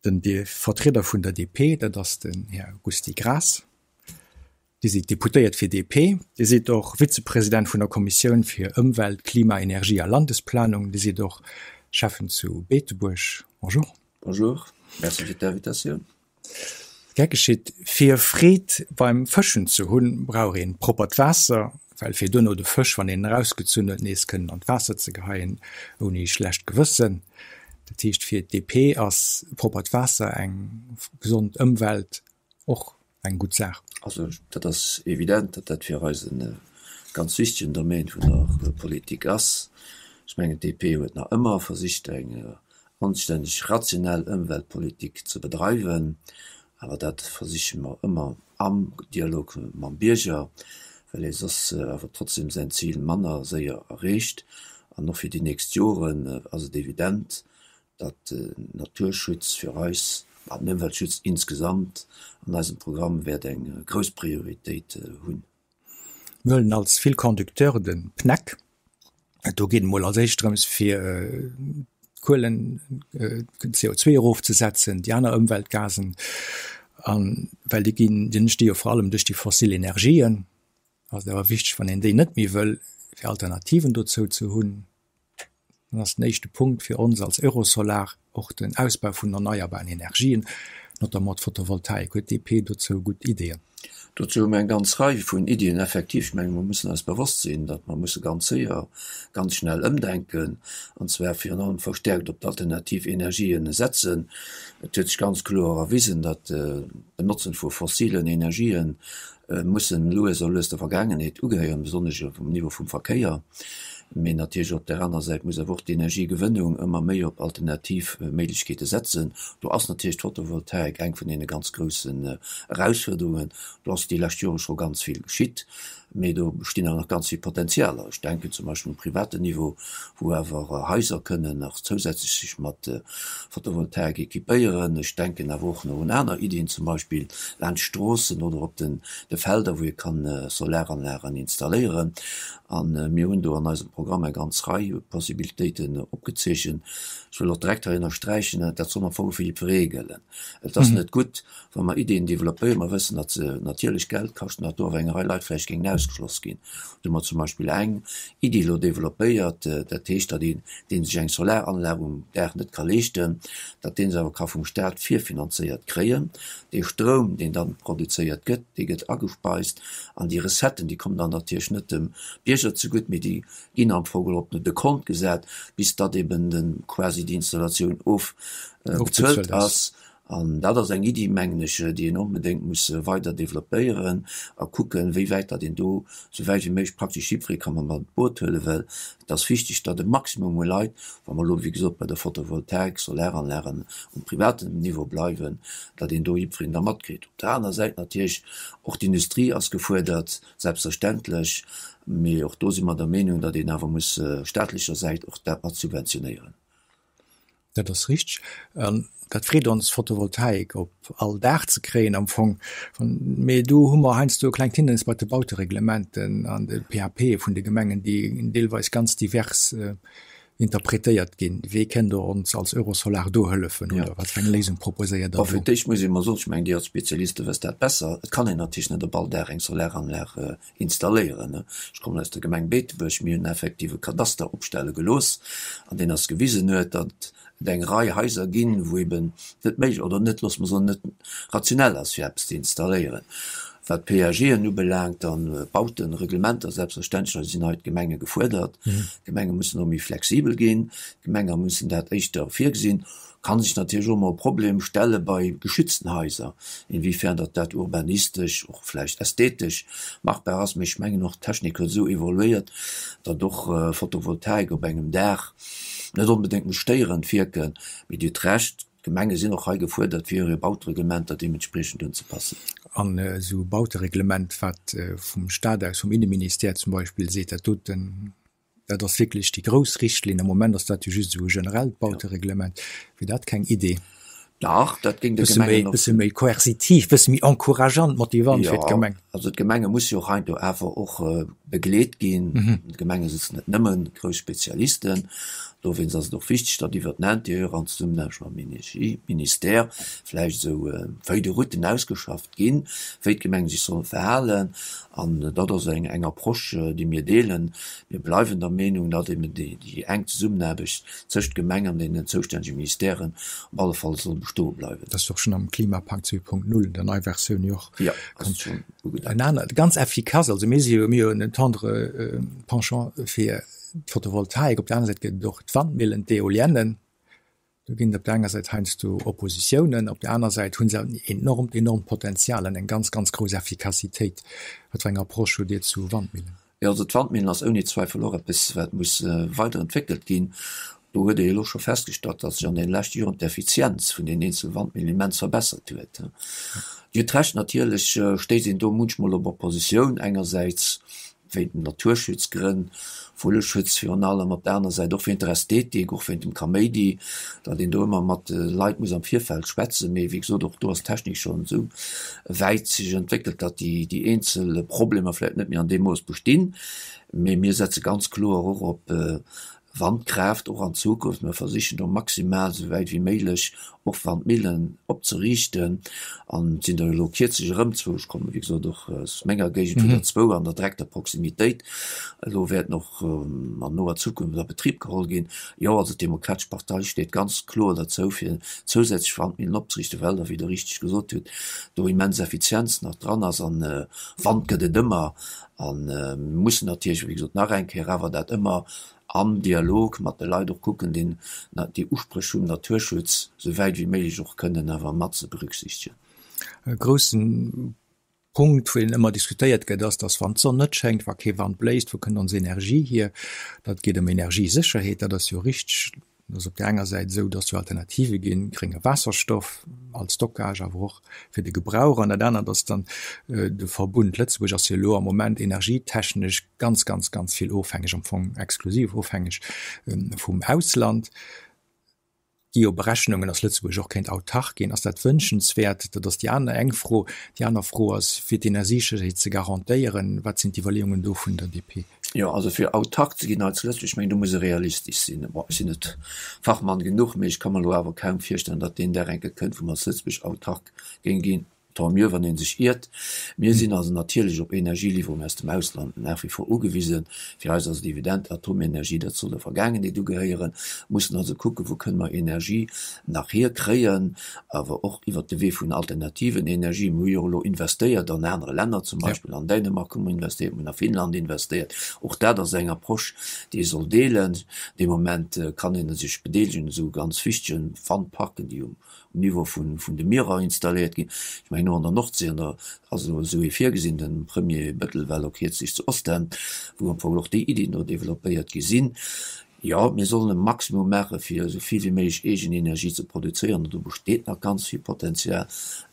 Den Vertrieder vun der DP, dat ass den Här Gusty Graas. Dir sidd Deputéiert fir DP. Dir sidd och Vizepresident vun der Kommissioun fir Ëmwelt, Klima, Energie a Landesplanung. Dir sidd och Schäffen zu Beetebuerg. Bonjour. Bonjour, merci fir d'Invitatioun. Gär geschitt. Fir Freed beim Fëschen ze hunn, brauch een proppert Waasser, well fir duerno de Fësch, wann een en erausgezunn huet, nees kënnen an d'Waasser ze geheien ouni schlecht Gewëssen. Dat heescht fir d'DP ass proppert Waasser, eng gesond Ëmwelt och eng gutt Saach. Also dat ass evident, datt dat fir eis e ganz wichtegen Domaine vun der Politik ass. Ech mengen, d'DP huet nach ëmmer versicht eng anstänneg rationell Ëmweltpolitik ze bedreiwen, awer dat versiche mer ëmmer am Dialog mam Bierger, well ee soss awer trotzdem säin Zil manner séier erreecht. An och fir déi nächst Joren ass et evident, datt den Naturschutz fir eis, ma den Ëmweltschutz insgesamt an eisem Programm wäert eng grouss Prioritéit hunn. Mir huelen als Fil conducteur de PNEC. Do geet et mol als éischt drëms fir d'Kuelen, den CO2 erofzesetzen, déi aner Ëmweltgasen, an well déi ginn, déi entsti jo vor allem duerch déi fossil Energien. Ass et awer wichteg, wann een déi net méi wëll, fir Alternativen dozou ze hunn. Dann ass den éischte Punkt fir ons als Eurosolar och den Ausbau vun erneierbaren Energien, notamment d'Photovoltaik. Huet d'DP dozou gutt Ideeën? Dozou hu mir eng ganz Rei vun Iddien. Effektiv, ech menge mer mussen eis bewosst sinn, datt mer musse ganz séier, ganz schnell ëmdenken, an zwar virun allem verstärkt op d'alternativ Energien setzen. Et huet sech ganz kloer erwisen, datt d'Benotzen vu fossilen Energien mussen lues a lues der Vergaangenheet ugehéieren, besonnesch um Niveau vum Verkéier. Mee natierlech op där anerer Säit muss awer och d'Energiegewënnung ëmmer méi op alternativ Méiglechkeete setzen. Do ass natierlech d'Photovoltaik eng vun deene ganz groussen Erausfuerderungen. Do ass déi lescht Jore scho ganz vill geschitt. Mee do bestinn awer nach ganz vill Potenzialer. Ech denken zum Beispill um privaten Niveau, wou awer Haiser kënnen nach zousätzlech sech mat Photovoltaik équipéieren. Ech denken awer och nach un aner Iddien, zum Beispill laanscht Stroossen oder op de Felder, wou ee kann Solaranlagen installéieren. A mir hunn do an eisem Programm eng ganz Rei Possibilitéiten opgezeechent. Ech wëll och direkt hei ënnersträichen, dat soll am Fong fir jiddweree gëllen. Et ass net gutt, Wa mer Iddien developpéieren, mer wëssen, datt se natierlech Geld kaschten, datt do awer eng Rei Leit vläicht géingen ausgeschloss ginn. Do hu mer zum Beispill eng Iddi elo developpéiert, dat heescht, datt een, dee sech eng Solaranlag um Daach net ka leeschten, datt dee se awer ka vum Staat virfinanzéiert kréien. Dee Stroum, deen dann produzéiert gëtt, dee gëtt agespeist an déi Recetten, déi kommen dann natierlech net dem Bierger zegutt, mee déi ginn am Fong op den Dekont gesat, bis datt eben de quasi déi Installatioun ofbezuelt ass. An dat ass eng Iddi, mengen ech, déi een onbedéngt muss weider developpéieren a kucken, wéi wäit datt een do esou wäit wéi méiglech praktesch jiddweree ka mat an d'Boot huelen, well et ass wichteg, datt e Maximum u Leit, wa mer elo wéi gesot bei der Photovoltaik, Solaranlagen um privaten Niveau bleiwen, datt een do jiddwereen da matkritt. Op der aner Säit natierlech och d'Industrie ass gefuerdert, selbstverständlech, mee och do si mer der Meenung, datt een awer muss staatlecher Säit och dat mat subventionéieren. Dat ass richteg. An dat freet ons, Photovoltaik op all Daach ze kréien am Fong. Mee do hu mer heiansdo e klengt Hindernis mat de Bautereglementen an de PAPe vun de Gemengen, déi deelweis ganz divers interpretéiert ginn. Wéi kënnt Der ons als Eurosolar do hëllefen oder wat fir eng Léisung proposéiert Der do? Fir d'éischt muss ee mol soen, ech mengen, Dir als Spezialiste wësst dat besser, et kann een natierlech net op all Daach eng Solaranlag installéieren. Ech kommen aus der Gemeng Beetebuerg, mir hunn effektiv e Kadaster opstelle gelooss, an deen ass gewisen huet, datt et eng Rei Haiser ginn, wou eben net méiglech oder net, loosse mer soen, net rationell ass, fir eppes ze installéieren. Wat d'PAGen ubelaangt an d'Bauten, Reglementer, selbstverständlech sinn hei d'Gemenge gefuerdert. D'Gemenge mussen och méi flexibel ginn, d'Gemenge mussen dat éischter virgesinn. Kann sech natierlech och emol e Problem stelle bei geschützten Haiser, inwiefern datt dat urbanistesch, och vläicht ästhetesch machbar ass. Mee ech mengen och, d'Technik huet esou evoluéiert, datt och Photovoltaik op engem Daach net onbedéngt muss stéierend wierken. Mee Dir hutt Recht, d'Gemenge sinn och hei gefuerdert, fir hir Bautereglementer deementspriechend unzepassen. An esou e Bautereglement, wat vum Stat aus, vum Inneministère zum Beispill seet, dat doten, Dat ass wierklech déi grouss Richtlinn. Am Moment ass dat jo just esou e generellt Bautereglement. Wier dat keng Idee? Dach, dat géing de Gemengen och. Bësse méi koerzitiv, bësse méi encourageant, motivant fir d'Gemeng. Also d'Gemenge musse jo och heiansdo awer och begleet ginn. D'Gemenge sëtzen net nëmme grouss Spezialisten. Dowéinst ass et och wichteg, datt iwwert den Interieur an Zesummenaarbecht mam Energieministère vläicht esou Feuilles de routen ausgeschafft ginn, wéi d'Gemenge sech solle verhalen. An dat ass eng Approche, déi mir deelen. Mir bleiwen der Meenung, datt eben déi enk Zesummenaarbecht tëscht Gemeng an deenen zoustännege Ministèren op alle Fall soll bestoe bleiwen. Dat ass jo och schonn am Klimapakt 2.0, der neier Versioun, jo och en aner, ganz effikass. Also mir si jo, mir hunn en tendre Penchant fir d'Photovoltaik. Op der aner Säit gëtt et och d'Wandmillen, d'Eoliennen. Do ginn et op der enger Säit heiansdo Oppositiounen, op der aner Säit hu se en enormt, enormt Potenzial an eng ganz, ganz grouss Effikassitéit. Wat fir eng Approche hutt Dir zu Wandmillen? Jo, also d'Wandmillen ass ouni Zweifel och eppes, wat muss weiderentwéckelt ginn. Do huet ee jo elo scho festgestallt, datt sech an deene leschte Joren d'Effizienz vun den eenzele Wandmillen immens verbessert huet. Dir hutt Recht, natierlech stéisst een do munchmol op Oppositioun, engersäits wéint den Naturschutzgrënn, Vulleschutz virun allem, op der aner Säit och wéint der Ästhetik, och wéint dem Kaméidi, datt een do ëmmer mat de Leit muss am Virfeld schwätzen. Mee wéi gesot, och do ass d'Technik schonn esou wäit sech entwéckelt, datt déi déi eenzel Problemer vläicht net méi an deem Mooss bestinn. Mee mir setze ganz kloer och op Wandkraaft, och an Zukunft. Mir versichen do maximal, esou wäit wéi méiglech, och Wandmillen opzeriichten. An et sinn der elo kierzlech erëm zwou, ech komme wéi gesot och aus menger Géigend, wou der zwou an der direkter Proximitéit elo wäerten och an noer Zukunft a Betrib geholl ginn. Jo, also d'Demokratesch Partei steet ganz kloer derzou, fir zousätzlech Wandmillen opzeriichten, well der, wéi Der richteg gesot hutt, do immens Effizienz nach dran ass. An Wand gëtt et ëmmer. A mir mussen natierlech, wéi gesot, nach eng Kéier awer dat ëmmer am Dialog mat de Leit och kucken, deen déi Uspréch vum Naturschutz esou wäit wéi méiglech och kënnen awer mat ze berücksichtegen. E groussen Punkt, wou een ëmmer diskutéiert gëtt, ass, dass wann d'Sonn net schéngt, wa kee Wand bléist, wou kënnt ons Energie hier? Dat geet ëm Energiesécherheet, dat ass jo richteg. Et ass op där enger Säit esou, dass jo Alternative ginn, grénge Waasserstoff als Stockage, awer och fir de Gebrauch. An dat anert ass dann de Verbund. Lëtzebuerg ass jo elo am Moment energietechnesch ganz, ganz, ganz vill ofhängeg, am Fong exklusiv ofhängeg vum Ausland. Et gi jo Berechnungen, dass Lëtzebuerg och kéint autark ginn. Ass dat wënschenswäert? Dat ass déi aner eng Fro. Déi aner Fro ass, fir d'Energiesécherheet ze garantéieren, wat sinn d'Iwwerleeungen do vun der DP? Jo, also fir autark ze ginn hei zu Lëtzebuerg, ech mengen, do muss ee realistesch sinn. Bon, ech sinn net Fachmann genuch, mee ech ka mer elo awer kaum virstellen, datt deen Dag eng Kéier kënnt, wou mer als Lëtzebuerg autark géinge ginn. Tant mieux, wann ee sech iert. Mir sinn also natierlech op Energieliwwerungen aus dem Ausland nach wie vor ugewisen. Fir eis ass et evident, Atomenergie, dat soll der Vergaangenheet ugehéieren. Mussen also kucken, wou kënne mer Energie nach hierkréien, awer och iwwert de Wee vun alternativen Energien. Mir hu jo elo investéiert an anere Länner, zum Beispill an Dänemark hu mer investéiert, mir hunn a Finnland investéiert. Och dat ass eng Approche, déi ee soll deelen. Dee Moment kann ee sech bedeelegen u sou ganz wichtege Wandparken, déi um Niveau vun de Mierer installéiert ginn. Ech mengen och an der Nordsee an der ass elo esou ee virgesinn, de Premier Bettel war elo kierzlech zu Ostend, wou am Fong och déi Iddien do developpéiert gi sinn. Jo, mir sollen e Maximum maache fir esou vill wéi méiglech eegen Energie ze produzéieren, an do besteet nach ganz vill Potenzial.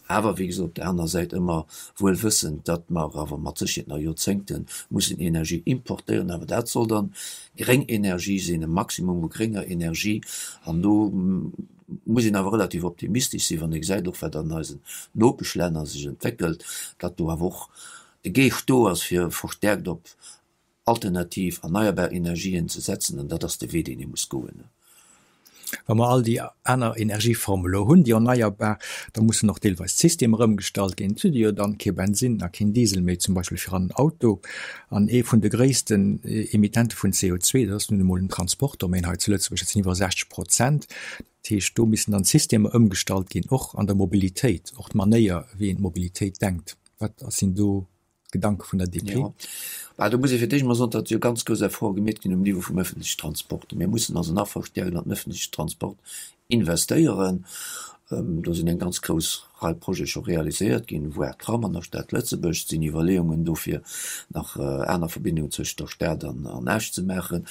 Awer wéi gesot, op der anerer Säit ëmmer wuel wëssend, datt mer awer mat Sécherheet nach Joerzéngte mussen Energie importéieren. Awer dat soll dann gréng Energie sinn, e Maximum u grénger Energie. An do muss een awer relativ optimistesch sinn, wann ee gesäit och wat an eisen Nopeschlänner sech entwéckelt, datt do awer och de Geescht do ass fir verstärkt op alternativ, erneierbar Energien ze setzen, an dat ass de Wee, deen ee muss goen. Wa mer all déi aner Energieformen elo hunn, déi erneierbar, da mussen och deelweis d'Systemer ëmgestallt ginn. Et hutt Dir jo dann kee Bensinn a keen Diesel méi zum Beispill fir an den Auto. An ee vun de gréissten Emittente vun CO2, dat ass nun emol den Transportdomaine hei zu Lëtzebuerg, dat sinn iwwer 60 Prozent. Dat heescht, do missen dann d'Systemer ëmgestallt ginn, och an der Mobilitéit, och d'Manéier, wéi een d'Mobilitéit denkt. Wat sinn do Gedanke vun der DP? Jo, bah, do muss ee fir d'éischt emol soen, datt jo ganz grouss Efforte gemeet ginn um Niveau vum öffentlechen Transport. Mir mussen also nach verstärkt an den öffentlechen Transport investéieren. Do sinn eng ganz grouss Rei Projete scho realiséiert ginn, voire Tram an der Stad Lëtzebuerg. Et sinn Iwwerleeungen do fir nach aner Verbindungen zwëschent der Stad an Esch ze maachen.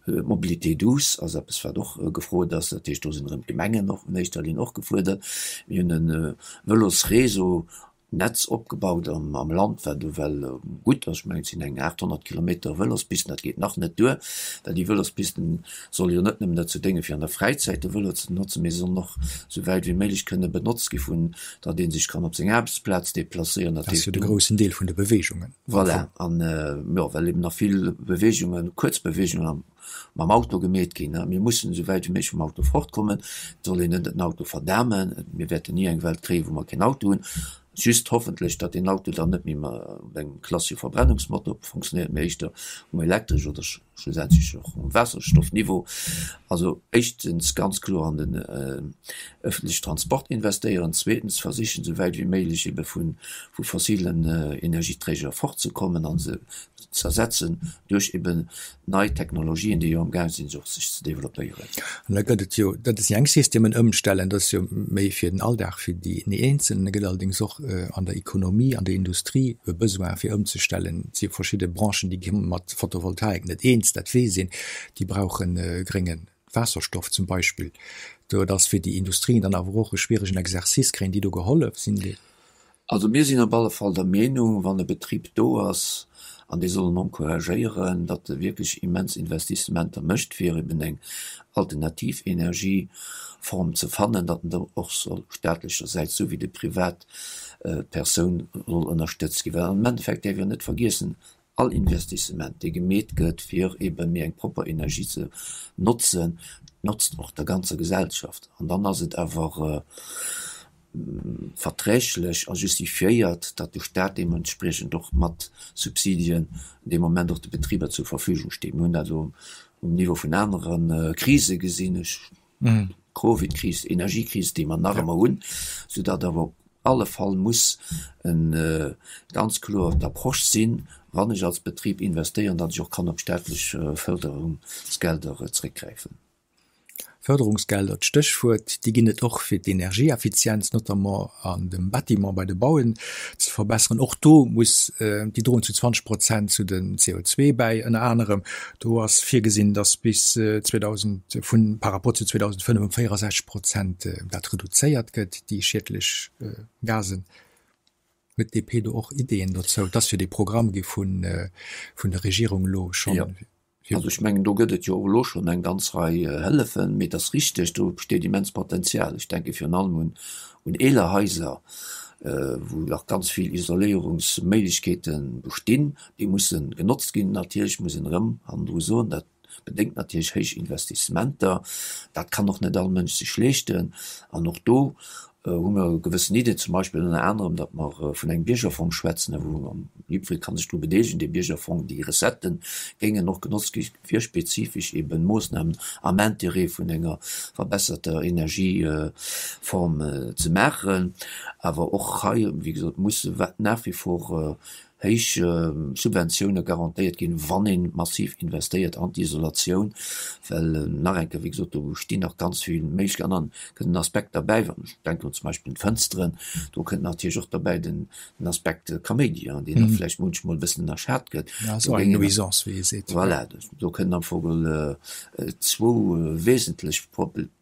D'Mobilité douce ass eppes, wat och gefrot ass. Dat heescht, do sinn erëm d'Gemengen och an éischter Linn och gefuerdert. Mir hunn e Vëlosréseau. Netz opgebaut am Land, wat ewell gutt ass. Ech mengen, et sinn eng 800 Kilometer Vëlospisten. Dat geet nach net duer, well déi Vëlospisten solle jo net nëmmen dozou déngen, fir an der Fräizäit de Vëlo ze benotzen, mee se sollen och esou wäit wéi méiglech kënne benotzt gi vun, datt ee sech kann op seng Aarbechtsplaz deplacéieren. Dat ass jo de groussen Deel vun de Beweegungen. Voilà, an jo, well eben nach vill Beweegungen, kuerz Beweegungen mam Auto gemeet ginn. Mir mussen esou wäit wéi méiglech vum Auto fortkommen. Et soll een net den Auto verdamen. Mir wäerten ni eng Welt kréien, wou mer keen Auto hunn. Just hoffentlech, datt deen Auto dann net méi mat engem klassesche Verbrennungsmotor funktionéiert, mee éischter um elektresch oder schlussendlech och um Waasserstoffniveau. Also éischtens ganz kloer an den ëffentlechen Transport investéieren, zweetens versichen, esou wäit wéi méiglech ebe vu fossilen Energieträger fortzekommen a se z'ersetzen duerch eben nei Technologien, déi jo am gaang sinn, sech ze developpéieren. An da gëtt et jo, dat ass déi eng Systemen ëmstellen, dat ass jo méi fir den Alldag, fir déi Eenzelnen. Da gëtt allerdéngs och an der Ekonomie, an der Industrie e Besoin fir ëmzestellen. Et si verschidde Branchen, déi gi mat Photovoltaik net eens, dat weess een, déi brauche grénge Waasserstoff zum Beispill. Do ass fir déi Industrien dann awer och e schwieregen Exercice. Kréien déi do gehollef? Sinn déi. Also mir sinn op alle Fall der Meenung, wann e Betrib do ass, an dee soll en encouragéieren, datt e wierklech immens Investissementer mécht, fir eben eng alternativ Energieform ze fannen, datt en da och soll staatlechersäits, esou wéi déi privat Persoun, soll ënnerstëtzt ginn. Well am Endeffekt däerf een net vergiessen, All Investissement, dee gemeet gëtt, fir ebe méi eng propper Energie ze notzen, notzt och der ganzer Gesellschaft. An dann ass et awer verträglech a justifiéiert, datt de Staat deementspriechend och mat Subsidien dee Moment och de Betriber zur Verfügung steet. Mir hunn dat elo um Niveau vun anere Krise gesinn, ech Covid-Kris, Energiekris, déi mer nach ëmmer hunn, soudatt awer op alle Fall muss e ganz kloer d'Approche sinn, wann ech als Betrib investéieren, datt ech och kann op staatlech Fërderungsgelder zréckgräifen. Fërderungsgelder, d'Stéchwuert, déi ginn et och fir d'Energieeffizienz, notamment an dem Bâtiment, bei de Bauen ze verbesseren. Och do muss, déi droen zu 20 Prozent zu den CO2 bäi, ënner anerem. Do ass virgesinn, datt bis 2000, vun, par rapport zu 2005 ëm 64 Prozent dat reduzéiert gëtt, déi schiedlech Gasen. Huet d'DP do och Ideeën dozou? Et ass jo dee Programm gi vun, vun der Regierung elo schonn. Jo, also ech mengen, do gëtt et jo och elo schonn eng ganz Rei Hëllefen, mee et ass richteg, do besteet immens Potenzial. Ech denke virun allem un, un eeler Haiser, wou nach ganz vill Isoléierungsméiglechkeete bestinn. Déi musse genotzt ginn. Natierlech muss een erëm hannendru soen, dat bedéngt natierlech héich Investissementer. Dat kann och net all Mënsch sech leeschten. An och do hu mer gewëssen Iddien, zum Beispill ënner anerem, datt mer vun engem Biergerfong schwätzen, wou jiddweree ka sech dru bedeelegen. Dee Biergerfong, déi Recettë géingen och genotzt gi fir spezifesch eben Moossnamen am Intérêt vun enger verbesserter Energieform ze maachen. Awer och hei, wéi gesot, musse nach wie vor héich Subventioune garantéiert ginn, wann ee massiv investéiert an d'Isolatioun, well nach eng Kéier, wéi gesot, do stinn nach ganz vill Méiglechkeeten. An dann kënnt en Aspekt derbäi, wann ech denken zum Beispill un d'Fënsteren, do kënnt natierlech och derbäi den Aspekt Kaméidi, deen da vläicht munchmol e bëssen ënnerschat gëtt. Esou eng Nuisance, wéi ee seet. Voilà, do kënnen am Fong zwou wesentlech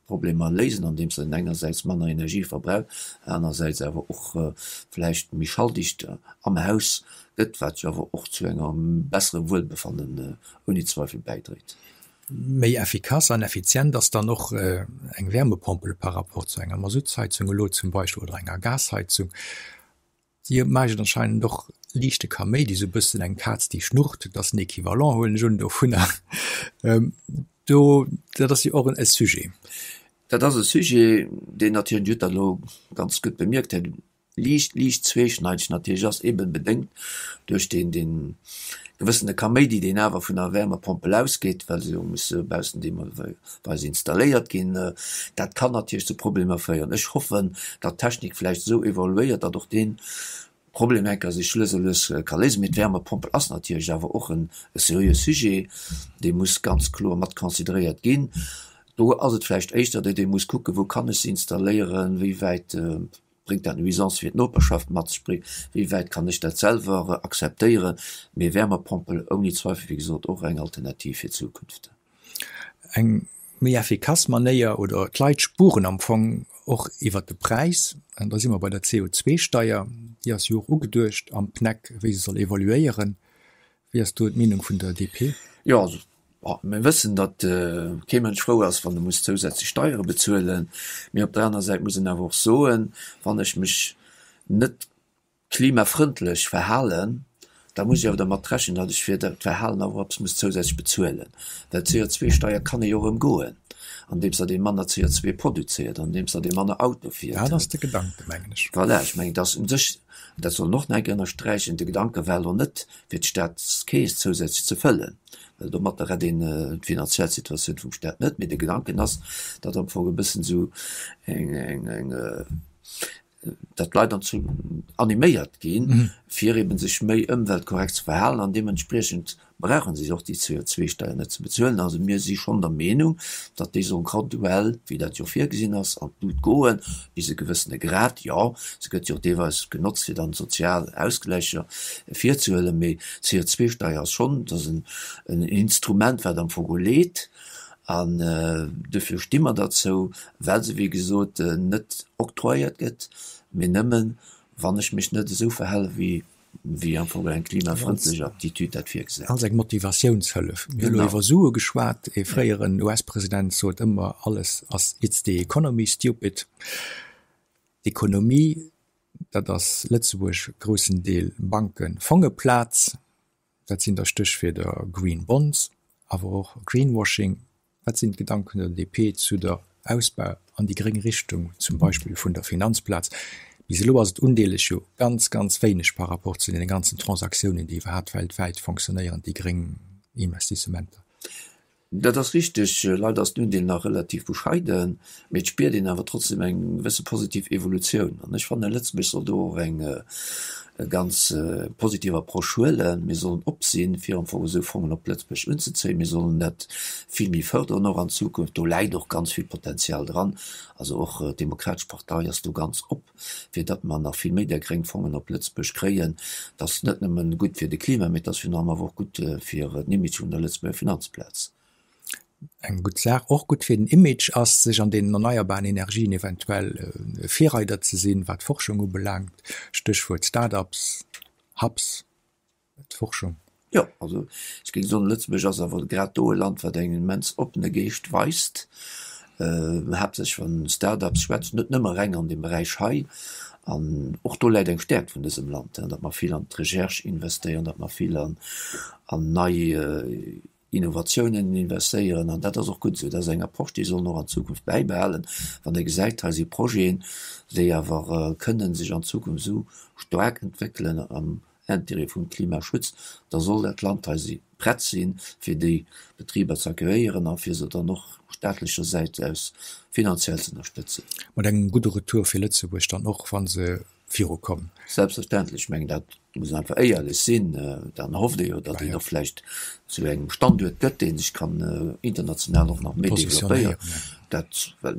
Problemer léisen, andeems en engersäits manner Energie verbraucht, anersäits awer och vläicht méi schalldicht am Haus gëtt, wat jo awer och zu engem bessere Wuelbefannen ouni Zweifel bäidréit. Méi effikass an effizient ass dann och eng Wärmepompel par rapport zu enger Masuttsheizung elo zum Beispill oder enger Gasheizung. Déi mécht et anscheinend och liichte Kaméidi, sou bëssen eng Kaz déi schnurrt, dat ass den Equivalent, huelen ech un, dovunner. Do, dat ass jo och e Sujet. Dat ass e Sujet, deen natierlech, Dir hutt dat elo ganz gutt bemierkt, Här, liicht, liicht zweeschneideg natierlech ass, eeben bedéngt duerch deen, deen gewëssene Kaméidi, deen awer vun der Wärmepompel ausgeet, well se jo musse baussen deem Weis installéiert ginn. Dat kann natierlech zu Problemer féieren. Ech hoffen, datt d'Technik vläicht esou evoluéiert, datt och dee Problem enker sech lues a lues ka léisen. Mee d'Wärmepompel ass natierlech awer och e seriöe Sujet, dee muss ganz kloer mat consideréiert ginn. Do ass et vläicht éischter, datt ee muss kucken, wou kann ech se installéieren, wéi wäit Bréngt dat Nuisance fir d'Noperschaft mat sech? Wéi wäit kann ech dat selwer akzeptéieren? Mee Wärmepompel ouni Zweifel, wéi gesot, och eng Alternativ fir d'Zukunft. Eng méi effikass Manéier, oder d'Leit spueren am Fong och iwwert de Präis, an da si mer bei der CO2-Steier. Déi ass jo och ugeduecht am PNEC, wéi se soll evoluéieren. Wéi ass do d'Meenung vun der DP? Jo, also mir wëssen, datt kee Mënsch frou ass, wann e muss zousätzlech Steiere bezuelen. Mee op der aner Säit muss een awer och soen, wann ech mech net klimafrëndlech verhalen, da muss ech awer dermat rechnen, datt ech fir dat Verhalen awer och eppes muss zousätzlech bezuelen. Well d'CO2-Steier kann ee jo och ëmgoen, andeems datt ee manner CO2 produzéiert, andeems datt ee manner Auto fiert. Dat ass de Gedanke, mengen ech. Voilà, ech mengen, et ass u sech, dat soll een och nach eng Kéier ënnersträichen, de Gedanke war elo net, fir d'Staatskeess zousätzlech ze fëllen, well domatter rett een d'finanziell Situatioun vum Staat net, mee de Gedanken ass, datt am Fong e bëssen esou eng, eng, eng, datt d'Leit dann zu animéiert ginn, fir eben sech méi ëmweltkorrekt ze verhalen an deementspriechend brauche se och déi CO2-Steier net ze bezuelen. Also mir si schonn der Meenung, datt déi soll graduell, wéi dat jo virgesinn ass, an d'Lut goen, bis e gewëssene Grad. Jo, se gëtt jo och deelweis genotzt, fir dann sozial Ausgläicher virzehuelen, mee d'CO2-Steier ass schonn, dat ass en Instrument, wat am Fong leet An dofir sti mer derzou, well se, wéi gesot, net octroyéiert gëtt, mee nëmmen, wann ech mech net esou verhale wéi, wéi am Fong eng klimafrëndlech Aptitude dat virgesäit. Als eng Motivatiounshëllef. Mir hu elo iwwer Sue geschwat. E fréieren US-President sot ëmmer, alles ass it's the economy, stupid. D'Ekonomie, dat ass Lëtzebuerg groussen Deel Banken, Fongeplaz. Dat sinn da Stéchwierder Green Bonds, awer och Greenwashing. Wat sinn d'Gedanken der DP zu der Ausbau an déi gréng Richtung, zum Beispill vun der Finanzplaz? Bis elo ass et undeeleg jo ganz, ganz wéineg par rapport zu deene ganzen Transaktiounen, déi iwwerhaapt weltwäit fonctionnéieren, déi gréng Investissementer. Dat ass richteg. Leider ass den Undeel nach relativ bescheiden, mee et spiert een awer trotzdem eng gewësse positiv Evolutioun. An ech fannen, Lëtzebuerg soll do och eng ganz positiv Approche huelen. Mir sollen op sinn, fir am Fong esou Fongen op Lëtzebuerg unzezéien. Mir sollen dat vill méi fërderen och an Zukunft. Do läit och ganz vill Potenzial dran. Also och d'Demokratesch Partei ass do ganz op. fir datt mer nach vill méi där gréng Fongen op Lëtzebuerg kréien. Dat ass net nëmmen gutt fir de Klima, mee et ass virun allem awer och gutt fir den Image vun der Lëtzebuerger Finanzplaz. Eng gutt Saach, och gutt fir den Image ass, sech an deenen erneierbaren Energien eventuell Virreider ze sinn, wat d'Forschung ubelaangt, Stéchwuert Start-ups, Hubs. D'Forschung. Jo, also ech géing soen, Lëtzebuerg ass awer grad do e Land, wat eng immens oppene Geescht weist, haaptsächlech wann Start-ups schwätzen, net nëmme reng an deem Beräich hei. An och do läit eng Stäerkt vun dësem Land, datt mer vill an d'Recherche investéieren, datt mer vill an nei Innovatiounen investéieren. An dat ass och gutt esou. Dat ass eng Approche, déi soll een och an Zukunft bäibehalen, wann ee gesäit, hei si Projeten, déi awer kënnen sech an Zukunft esou staark entwéckelen am Intérêt vum Klimaschutz, da soll dat Land hei si prett sinn, fir déi Betriber ze accueillieren a fir se dann och staatlecher Säit aus finanziell ze ënnerstëtzen. Mat engem gudde Retour fir Lëtzebuerg dann och, wa se virukommen. Selbstverständlech. Ech mengen, dat muss een einfach éierlech sinn. Dann hofft ee jo, datt een och vläicht zu engem Standuert gëtt, dee sech kann international och nach méi developpéieren. Dat, well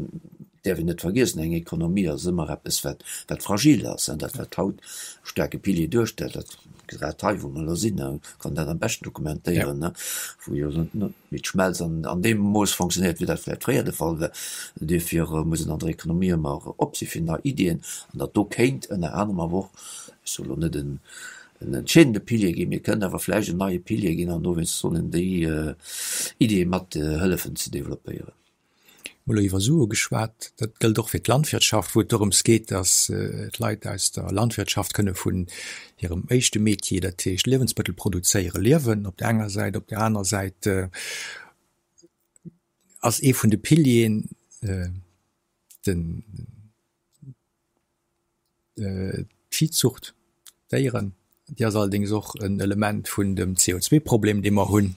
däerf een net vergiessen, eng Ekonomie ass ëmmer eppes, wat, wat fragil ass. An dat, wat haut e staarke Pilier duerstellt, dat, grad hei, wou mer elo sinn, kann dat am beschten dokumentéieren, wou jo net méi d'Schmelz an, an deem Mooss fonctionnéiert, wéi dat vläicht fréier de Fall war. Duerfir muss een an der Ekonomie ëmmer op si fir nei Iddien. An datt do kéint ënner anerem awer och, ech soe lo net en, en entscheedende Pilier ginn, mee kënnt awer vläicht en neie Pilier ginn an dowéinst sollen déi Iddie mat hëllefen ze developpéieren. Mir hu elo iwwer Sue geschwat. Dat gëllt och fir d'Landwirtschaft, wou et dorëms geet, datt d'Leit aus der Landwirtschaft kënne vun hirem éischte Metier, dat heescht Liewensmëttel produzéieren, liewen op där enger Säit. Op där aner Säit ass ee vun de Pilieren den, D'Viehzucht, d'Déieren, déi ass allerdéngs och en Element vun dem CO2-Problem, dee mer hunn,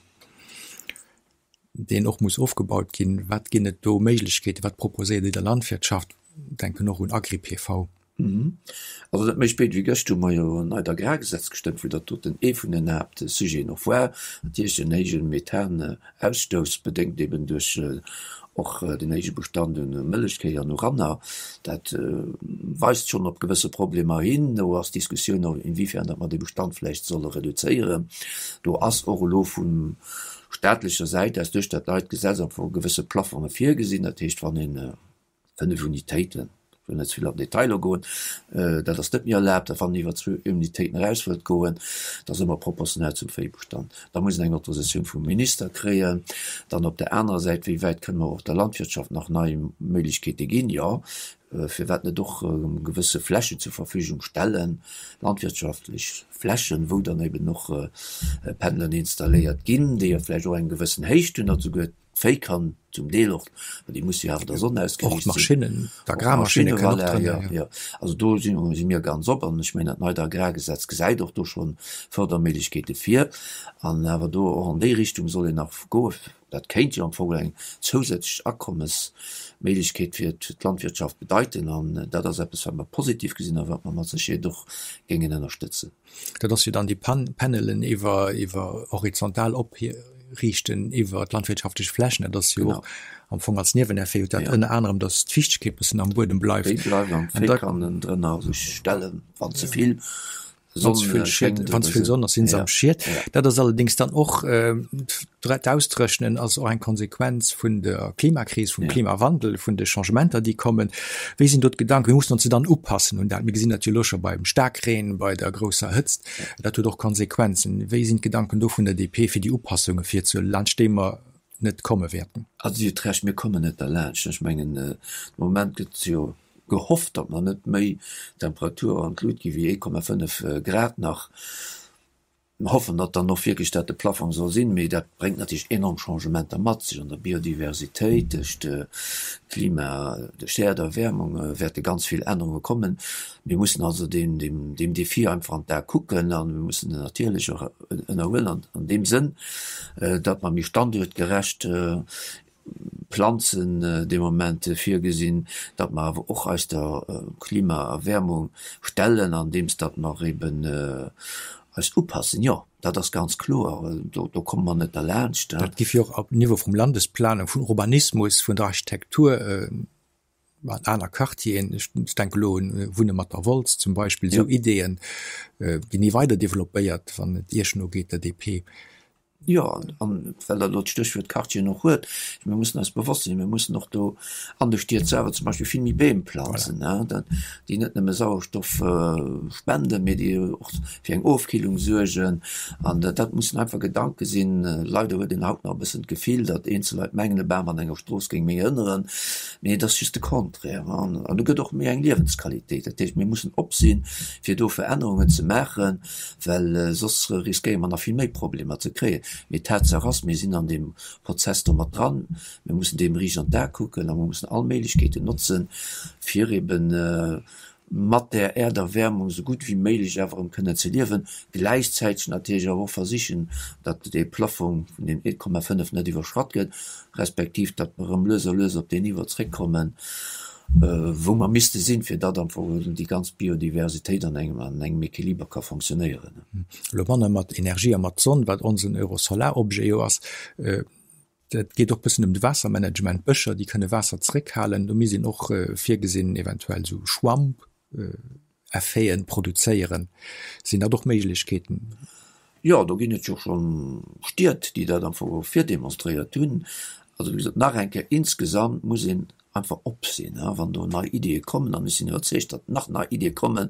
deen och muss ofgebaut ginn. Wat ginn et do Méiglechkeeten? Wat proposéiert Dir der Landwirtschaft? Denken och un Agri-PV. Also net méi spéit wéi gëscht hu mer jo en neit Agrargesetz gestëmmt, wou dat doten ee vun den Haaptsujeten och war, natierlech den héije Methanausstouss, bedéngt eben duerch Och den héije Bestand un Mëllechkéi an u Ranner, dat weist schonn op gewësse Problemer hin. Do ass d'Diskussioun och, inwiefern datt mer dee Bestand vläicht solle reduzéieren. Do ass och elo vu staatlecher Säit aus duerch dat neit Gesetz am Fong gewësse Plafonge virgesinn. Dat heescht, wann een 5 Unitéiten. Ech wëll net ze vill an d'Detailer goen. Dat ass net méi erlaabt, a wann een iwwer zwou Unitéiten eraus wëllt goen, dat ass ëmmer proportionell zum Véibestand. Da muss een eng Autorisatioun vum Minister kréien. Dann op där anerer Säit, wéi wäit kënne mer och der Landwirtschaft nach nei Méiglechkeete ginn? Jo, firwat net och gewësse Flächen zur Verfügung stellen, landwirtschaftlech Flächen, wou dann eben och Panelen installéiert ginn, déi jo vläicht och eng gewëssen Héicht hunn, datt esouguer D'Véi kann zum Deel och, ma déi musse jo awer der Sonn ausgeriicht sinn. Och d'Maschinnen, d'Agrarmaschinne kënnen och drënner, jo. Jo, also do si si mir ganz op an ech mengen dat neit Agrargesetz gesäit och do schonn Förderméiglechkeete vir an awer do och an déi Richtung soll een nach goen. Dat kéint jo am Fong eng zousätzlech Akommesméiglechkeet fir d'Landwirtschaft bedeiten an dat ass eppes wat mer positiv gesinn a wat mer mat Sécherheet och géingen ënnerstëtzen. Dat ass jo dann déi Panelen iwwer iwwer horizontal opriichten iwwer d'landwirtschaftlech Flächen. Dat ass jo och am Fong als Nieweneffet huet dat ënner anerem, datt d'Fiichtegkeet bëssen am Buedem bleift. Déi bleift an d'Véi kann en drënner sech stellen, wann ze vill Sonn schéngt. Wann ze vill Sonn ass, sinn se am Schiet. Dat ass allerdéngs dann och D'Ausdréchnen ass och eng Konsequenz vun der Klimakris, vum Klimawandel, vun de Changementer, déi kommen. Wéi sinn do d'Gedanken? Mir mussen ons jo dann upassen un dat. Mir gesinn dat jo elo scho beim Staarkreen, bei der grousser Hëtzt. Dat huet och Konsequenzen. Wéi sinn d'Gedanken do vun der DP, fir déi Upassunge virzehuelen, laanscht déi mer net komme wäerten? Also Dir hutt Recht, mir kommen net derlaanscht. Ech mengen, de Moment gëtt jo gehofft, datt mer net méi Temperatur an d'Lut gi wéi 1,5 Grad nach. Mer hoffen, datt dann och wierklech dat de Plafong soll sinn, mee dat bréngt natierlech enorm Changementer mat sech an der Biodiversitéit, duerch d'Klima, duerch d'Äerderwäermung wäerte ganz vill Ännerunge kommen. Mir mussen also deem, deem, deem Defi einfach an d'A kucken a mir mussen en natierlech och ënnerhuelen an deem Sënn, datt mer méi standuertgerecht Planzen dee Moment virgesinn, datt mer awer och eis der Klimaerwäermung stellen, andeems datt mer eben eis upassen. Jo, dat ass ganz kloer, do do komme mer net derlaanscht. Dat géif jo och op Niveau vum Landesplanung, vum Urbanismus, vun der Architektur an aner Quartieren, ech denke elo un Wunne mat der Wolz zum Beispill, esou Ideeën ginn ni weider developpéiert, wann et Iech nogeet, der DP. Jo, an well Der elo d'Stéchwuert Quartieren och huet, mir mussen eis bewosst sinn, mir mussen och do an de Stied selwer zum Beispill vill méi Beem planzen, déi net nëmme Sauerstoff spenden, mee déi och fir eng Ofkillung suergen. An dat mussen einfach Gedanke sinn. Leider huet een haut nach e bëssen d'Gefill, datt eenzel Leit mengen, e Bam an enger Strooss géing méi hënneren. Mee et ass just de Contraire. An do gëtt och méi eng Liewensqualitéit. Dat heescht, mir mussen op sinn, fir do Verännerungen ze maachen. well soss riskéiere mer nach vill méi Problemer ze kréien. Mee Tatsaach ass, mir sinn an deem Prozess do mat dran, mir mussen deem riicht an d'A kucken a mir mussen all Méiglechkeeten notzen, fir ebe mat där Äerderwäermung esou gutt wéi méiglech awer erëm kënnen ze liewen, gläichzäiteg natierlech awer och versichen, datt dee Plafong vun deem 1,5 net iwwerschratt gëtt, respektiv datt mer erëm lues a lues op deen Niveau zréckkommen, wou mer misste sinn, fir datt am Fong déi ganz Biodiversitéit an engem an engem Equiliber ka fonctionnéieren. Elo manner mat Energie a mat Sonn, wat onsen Eurosolar-Objet jo ass. Dat geet och e bëssen ëm de Waassermanagement. Bëscher, déi kënne Waasser zréckhalen. Do misst een och virgesinn, eventuell esou Schwamp-Effeten produzéieren. Sinn dat och Méiglechkeeten? Jo, do ginn et jo scho Stied, déi dat am Fong och virdemonstréiert hunn. Also wéi gesot, nach eng Kéier, insgesamt muss een einfach op sinn, wann do nei Iddie kommen, an ech sinn iwwerzeegt, datt nach nei Iddie kommen,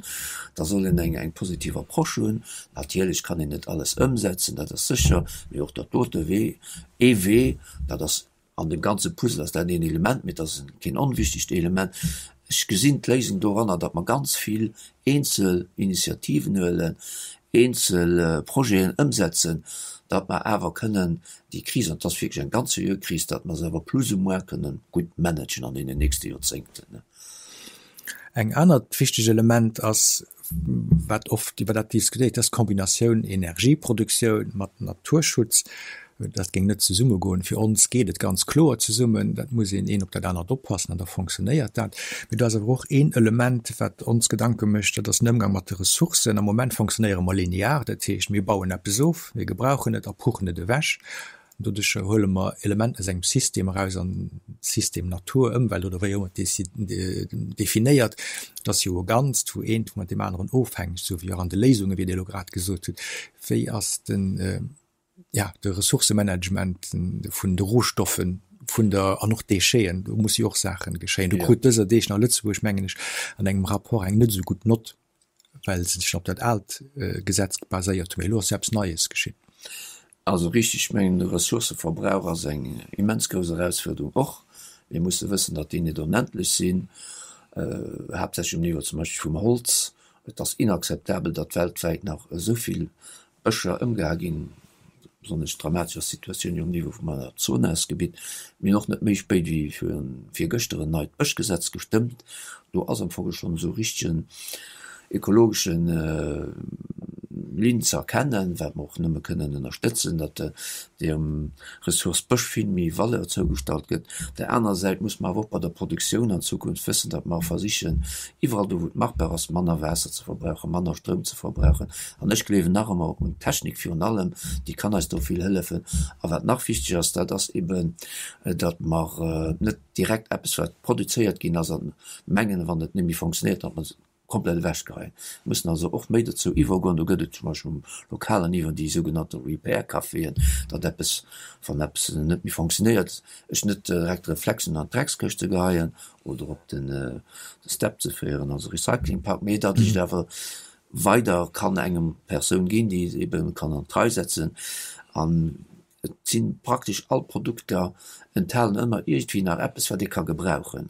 da soll een eng eng positiv Approche hunn. Natierlech kann een net alles ëmsetzen, dat ass sécher, mee och dat dote Wee, ee Wee, dat ass an deem ganze Puzzle ass dat een Element, mee et ass keen onwichtegt Element. Ech gesinn d'Léisung doranner, datt mer ganz vill eenzel Initiativen huelen, eenzel Projeten ëmsetzen, datt mer awer kënnen déi Kris, an et ass wierklech eng ganz seriö Kris, datt mer se awer plus ou moins kënnen gutt managen an deenen nächste Joerzéngten. Eng anert wichteg Element ass, wat oft iwwer dat diskutéiert ass, d'Kombinatioun Energieproduktioun mat Naturschutz. Dat géing net zesummegoen. Fir ons geet et ganz kloer zesummen. Dat muss een een op dat anert oppassen an da fonctionnéiert dat. Mee do ass awer och een Element, wat ons Gedanke mécht, dat ass den Ëmgang mat de Ressourcen. Am Moment fonctionnéiere mer linear, dat heescht, mir bauen eppes of, mir gebrauchen et a puchen et ewech. Doduerch huele mer Elementen aus engem System eraus an System Natur, Ëmwelt oder wéi och ëmmer et definéiert. Et ass jo e Ganzt, wou eent mat deem aneren ofhängeg, esou wéi och an de Léisungen, wéi Dir elo grad gesot hutt. Wéi ass den, ja, de Ressourcemanagement vun de Rohstoffe? Vun der, an och Décheten, do musse jo och Saachen geschéien. Do krut dëser Deeg nach Lëtzebuerg, mengen ech, an engem Rapport eng net esou gutt Nott, well se sech op dat aalt Gesetz baséiert hunn. Mee elo ass jo eppes Neies geschitt. Also richtig, ech mengen, de Ressourcëverbrauch ass eng immens grouss Erausfuerderung och. Mir musse wëssen, datt déi net onendlech sinn, haaptsächlech um Niveau zum Beispill vum Holz. Et ass inakzeptabel, datt weltwäit nach esou vill Bëscher ëmgeha ginn. Besonnesch dramatesch ass d'Situatioun jo um Niveau vum Amazonasgebitt. Mir hunn och net méi spéit wéi virgëschter en neit Bëschgesetz gestëmmt. Do ass am Fong schonn esou richtegen ekologesche Linn ze erkennen, wat mer och nëmme kënnen ënnerstëtzen, datt dem Ressource Bësch vill méi Valeur zougestallt gëtt. Op där anerer Säit muss mer awer och bei der Produktioun an Zukunft wëssen, datt mer versichen, iwwerall do wou et machbar ass, manner Waasser ze verbrauchen, manner Stroum ze verbrauchen. An ech gleewen nach ëmmer un d'Technik virun allem, déi kann eis do vill hëllefen. A wat nach wichteg ass, dat ass eben, datt mer net direkt eppes wat produzéiert ginn ass, an mengen, wann et net méi fonctionnéiert, datt mer et komplett ewechgeheien. Mir mussen also och méi dozou iwwergoen, do gëtt et zum Beispill um lokalen Niveau déi sougenannte Repair-Caféen, datt eppes, wann eppes net méi fonctionnéiert, ech net direkt de Reflex hunn an d'Dreckskëscht ze geheien oder op de Step ze féieren, also Recyclingpark, mee datt ech et awer weider kann engem Persoun ginn, déi et eben kann an d'Rei setzen. An et si praktesch all Produkter enthalen ëmmer iergendwéi nach eppes, wat ee ka gebrauchen.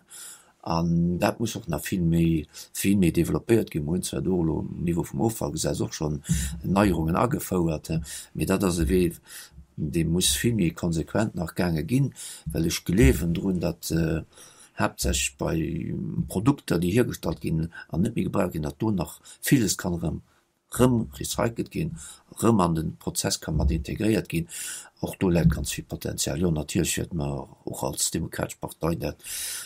An dat muss och nach vill méi, vill méi developpéiert ginn. Mer hunn zwar do elo um Niveau vum Offallgesetz och schonn Neierungen agefouert, mee dat ass e Wee, dee muss vill méi konsequent nach gaange ginn, well ech gleewen drun, datt haaptsächlech bei Produkter, déi hiergestallt ginn an net méi gebraucht ginn, datt do nach villes kann erëm rëm recycelt ginn, erëm an de Prozess ka mat integréiert ginn. Och do läit ganz vill Potenzial. Jo, natierlech wäerte mer och als Demokratesch Partei dat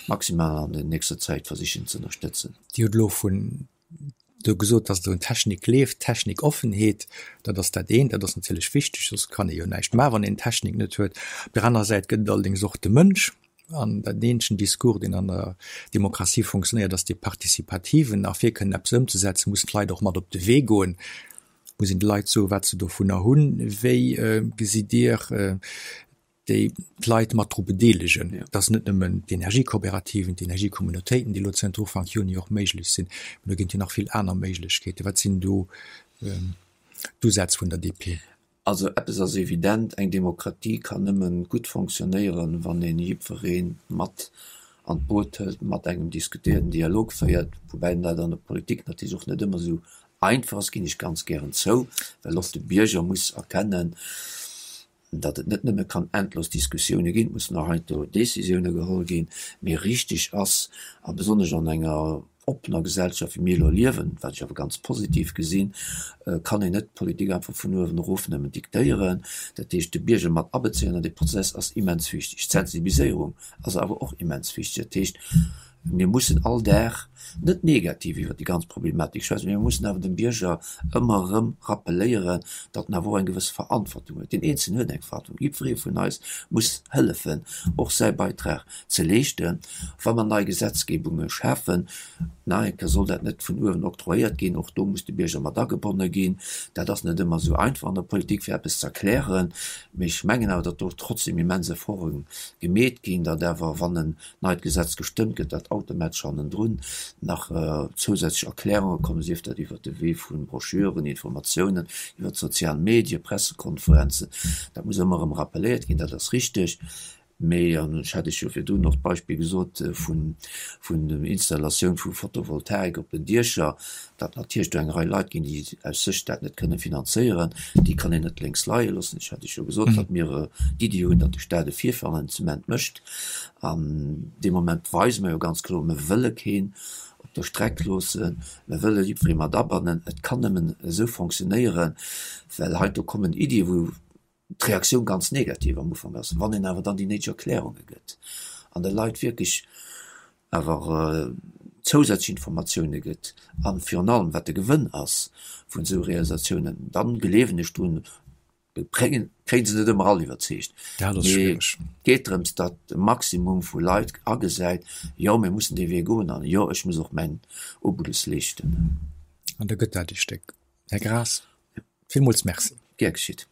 maximal an der nächster Zäit versichen ze ënnerstëtzen. Dir hutt elo vun do gesot, dass Der un Technik gleeft, Technikoffenheet, dat ass dat eent, dat ass natierlech wichteg, soss kann ee jo näischt maachen, wann een d'Technik net huet. Op der anerer Säit gëtt et allerdéngs och de Mënsch. An dat eenzegen Discours, deen an der Demokratie funktionéiert, ass dee participativen. A fir kënnen eppes ëmzesetzen, mussen d'Leit och mat op de Wee goen, muss een de Leit soen, wat se dovunner hunn. Wéi gesitt Dir déi d'Leit mat dru bedeelegen? Et ass net nëmmen d'Energiekooperativen, d'Energiecommunautéiten, déi elo zënter Ufank Juni och méiglech sinn, mä do ginn et jo nach vill aner Méiglechkeeten. Wat sinn do d'Usätz vun der DP? Also eppes ass evident, eng Demokratie kann nëmmen gutt fonctionnéieren, wann een jiddweree mat an d'Boot hëlt, mat engem diskutéiert, en Dialog féiert, woubäi dat an der Politik natierlech och net ëmmer esou einfach ass, ginn ech ganz gären zou, well och de Bierger muss erkennen, datt et net nëmme kann endlos Diskussioune ginn, et mussen och heiansdo Décisioune geholl ginn, mee richteg ass, a besonnesch an enger oppener Gesellschaft wéi mir elo liewen, wat ech awer ganz positiv gesinn, kann een net d'Politik einfach vun uewen erof nëmmen diktéieren. Dat heescht, de Bierger mat abezéien an dee Prozess ass immens wichteg. D'Sensibiliséierung ass awer och immens wichteg. Dat heescht, mir mussen all Dag net negativ iwwert déi ganz Problematik schwätzen, mee mir mussen awer dem Bierger ëmmer erëm rappeléieren, datt en awer och eng gewësse Verantwortung huet. Deen Eenzelnen huet eng Verantwortung. Jiddweree vun eis muss hëllefen, och säi Beitrag ze leeschten, wa mer nei Gesetzgebunge schafen. Nach eng Kéier soll dat net vun uewen octroyéiert ginn, och do muss de Bierger mat agebonne ginn. Dat ass net ëmmer esou einfach an der Politik, fir eppes ze erklären, mee ech mengen awer, datt do trotzdem immens Efforte gemeet ginn, datt awer, wann en neit Gesetz gestëmmt gëtt, datt automatesch hannendrun nach zousätzlech Erklärunge kommen, sief dat iwwert de Wee vu Broschüren, Informatiounen, iwwert d'sozial Medien, Pressekonferenzen. Dat muss ëmmer erëm rappeléiert ginn, dat ass richteg. Mee, an ech hat Iech jo virdrun och d'Beispill gesot vun vun der Installatioun vu Photovoltaik op den Diecher, datt natierlech do eng Rei Leit ginn, déi aus sech dat net kënne finanzéieren, déi kann een net lénks leie loossen. Ech hat Iech jo gesot, datt mir d'Iddi hunn, datt de Staat e Virfinanzement mécht. An dee Moment weise mer jo ganz kloer, mir wëlle keen op der Streck loossen, mir wëlle jiddweree mat abannen. Et kann nëmmen esou fonctionnéieren, well hei do kommen Iddie wou d'Reaktioun ganz negativ am Ufank ass, wann een awer dann déi néideg Erklärunge gëtt an de Leit wierklech awer zousätzlech Informatioune gëtt a virun allem wat de Gewënn ass vun esou Realisatiounen, dann gleewen ech drun, kréien se net ëmmer all iwwerzeegt, mee et geet drëms, datt de Maximum vu Leit agesäit, jo mir mussen dee Wee goen an jo ech muss och mäin Obolus leeschten. An da gëtt dat e Stéck. Här Graas, villmools Merci. Gär geschitt.